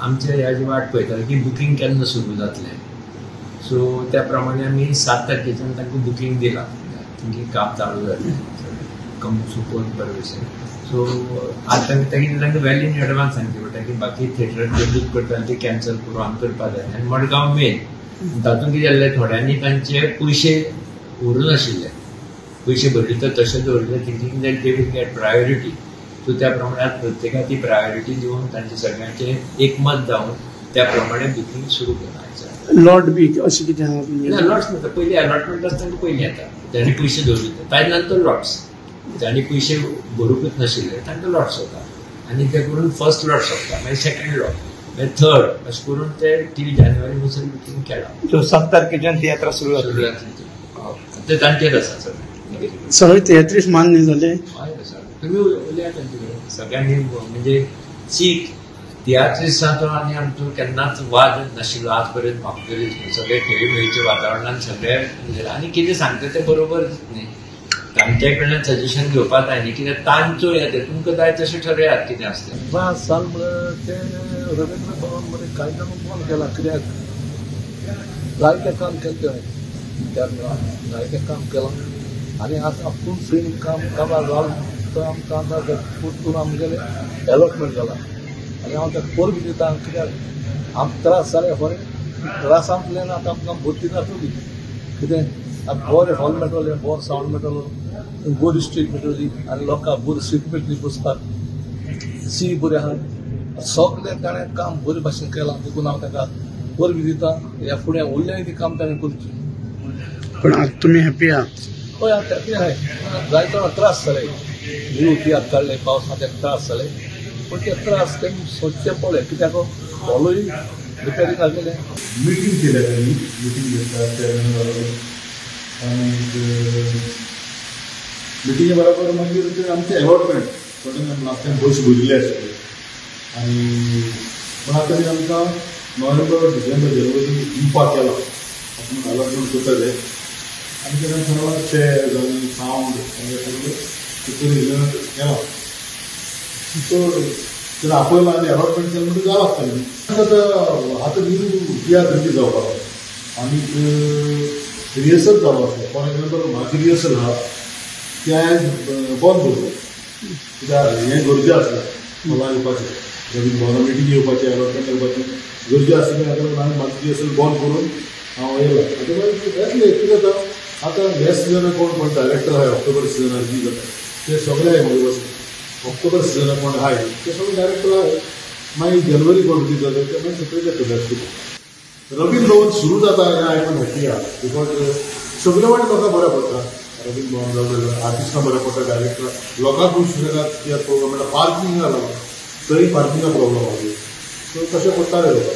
आमच्या ह्या वाट पळयताले की बुकींग केन्ना सुरू जातलें. सो त्या प्रमाणे आमी 7 तारखेच्यान तांकां बुकींग दिलां, की काम चालू जातलें कम सुकोवन परवेशन. सो आतां तांकां वेल इन एडवान्स सांगचें पडटा की बाकी थिएटर जे बूक करता ते कॅन्सल करून आमी करपाक जाय. आनी मडगांव मेन तातूंत कितें जाल्लें, थोड्यांनी तांचे पयशे व्हरूं नाशिल्ले, पयशे भरले तर तशें दवरिल्ले, thinking that they will get priority. So त्या प्रमाणे आज प्रत्येकाक ती प्रायोरिटी दिवन तांचे सगळ्यांचें एकमत जावन त्या प्रमाणे बुकींग सुरू केलां. लॉट बी अशें कितें आहा? ना, लॉट्स ना, पयलीं अलॉटमेंट आसता तांकां पयलीं येता, तांणी पयशे दवरिल्ले ताजे नंतर लॉट्स, जांणी पयशे भरूंकच नाशिल्ले तांकां लॉट्स वता आनी ते करून फर्स्ट लॉट सोंपता, मागीर सेकंड लॉट, मागीर थर्ड, अशें करून ते तील जानेवारी म्हणसर बुकींग केलां. सो 7 तारखेच्यान तियात्रां सुरू जातली, ते तांचेर आसा सगळें. सगळे तियात्रीस मान्य जाले? हय सर, तुमी उलयात तांचे कडेन सगळ्यांनी. म्हणजे सी तियात्रिसांचो आनी आमचो केन्नाच वाद नाशिल्लो आज पर्यंत, म्हाका तरी सगळे खेळीमेळीच्या वातावरणान सगळे आनी कितें सांगता तें बरोबर न्ही, तांच्या कडल्यान सजेशन घेवपाक जाय न्ही, कित्याक तांचो येता तुमकां जाय तशें ठरयात कितें आसता. त्रास जाल म्हळ्यार ते रवींद्र भवन मध्ये कांय जाण बंद केला, कित्याक जायतें काम केलें तुवें त्या वेळार, जायतें काम केलां आनी आतां फूल स्विंग काम काबार जालां. तो आमकां आतां परतून आमगेलें एलॉटमेंट जालां आनी हांव ताका परबी दिता, कित्याक आमकां त्रास जाले खरें, त्रास आमतले ना आतां आमकां भरती जातली. कितें आतां बरें हॉल मेळटलें, बरो सावंड मेळटलो, बरी स्टेज मेळटली आनी लोकांक बरी सीट मेळटली बसपाक, सी बरी आहा. सगळें ताणें काम बरे भाशेन केलां, देखून हांव ताका परबी दिता. ह्या फुडें उरलें ती काम ताणें करचें. पण आतां तुमी हॅपी आहा? हय, आतां हॅपी आहाय. जायतो त्रास जाले, न्यू तियात्र काडले पावसांत तेका त्रास जाले, पूण ते त्रास तेमी सोदचे पडले, कित्याक हॉलूय रिपेरींग आसलेलें. मिटींग केल्या तांणी, मिटींग घेतला आनी मिटिंगे बरोबर मागीर ते आमचें एलॉटमेंट थोडे लास्ट टायम पयशे भरिल्ले आशिल्ले आनी पूण आतां न्ही आमकां नोव्हेंबर डिसेंबर जनवरी दिवपाक केला आपूण अलॉटमेंट करता ते आनी तेन्ना थारावला चेअर्स आनी सावंड सगळें तितून केलां. सो तेणें आपयलां आनी अलॉटमेंट केलें म्हणटकीर जालां आसतलें. आतां आतां न्यू तियात्र रिलीज जावपाक आनी रिहर्सल चालू आसलें. फॉर एग्जाम्पल म्हाजी रिहर्सल आहा ती हांवें बंद दवरलें, कित्याक हें गरजें आसलें मला येवपाचें, रवींद्र भवना मिटींग येवपाचें, अलॉटमेंट येवपाचें गरजें आसलें. आतां हांवें म्हाजी रिहर्सल बंद करून हांव येयलां. आतां मागीर येतलें कितें जाता आतां ह्या सिजनाक कोण कोण डायरेक्टर आहाय, ऑक्टोबर सिजनाक कितें जाता ते सगळे आहाय म्हजे बसून. ऑक्टोबर सिजनाक कोण आहाय ते सगळे डायरेक्टर आहाय, मागीर जनवरी कोण रिलीज जाता ते मागीर सगळे जाता. रवींद्र भवन सुरू जाता हें हांवें पण हॅपी आहा, because सगळे वाटेन लोकांक बरें पडटा. रवींद्र भवन जावं आर्टिस्टां बरें पडटा, डायरेक्टर लोकांक सुशेगाद तियात्र प्रोग्राम म्हणल्यार पार्किंगा लागून थंय पार्किंगा प्रॉब्लम आसली, सो तशें पडटालें लोकांक.